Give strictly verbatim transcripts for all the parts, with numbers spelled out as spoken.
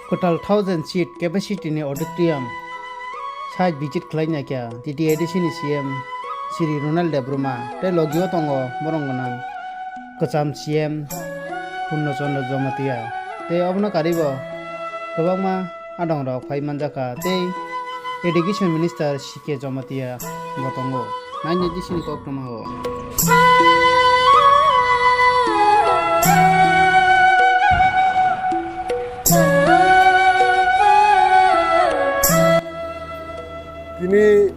Kwtal thousand seat capacity ni auditorium site visit khlai naikha T T A D C ni C M Shri Ronald Debbarma tei logio tongo borong gwnang kwcham C M Purno Chandra Jamatia tei obono karibo kwbangma adongrok phai manjakha tei Education Minister C K Jamatia bo tongo. Naina D C ni koktwma o. Tini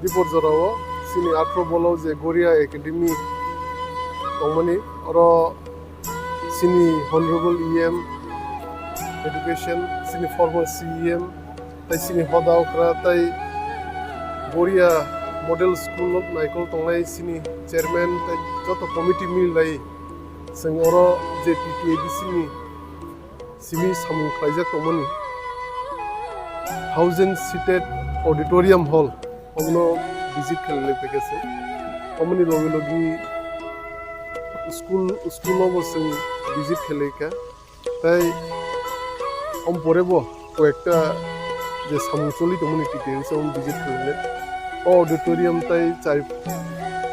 Dipor jorao chini athro bolo je Goria Academy tongmani, oro chini Honorable E M Education, chini former C E M, tai chini hoda okra, tai Goria Model School of naikol tongnai chini chairman, tai joto committee milai chwng oro je T T A D C ni simi samung khlaijak tongmani thousand seated auditorium hall, omono visit khlailai paikha se. Omoni logi logi school, school o bo chwng visit khlaikha. Tai om pore bo koyekta je samung choli tongmani T T A D C o visit khlainai. O auditorium tai char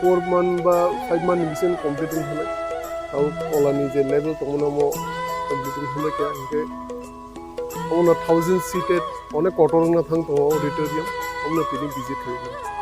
four month ba five month ni bising complete wng khanai. Tao kolani je level tongmani omo complete wng khanai khe, hinkhe omo thousand seated, onek kotor wngna thang tongo auditorium, omo tini visit khlainai.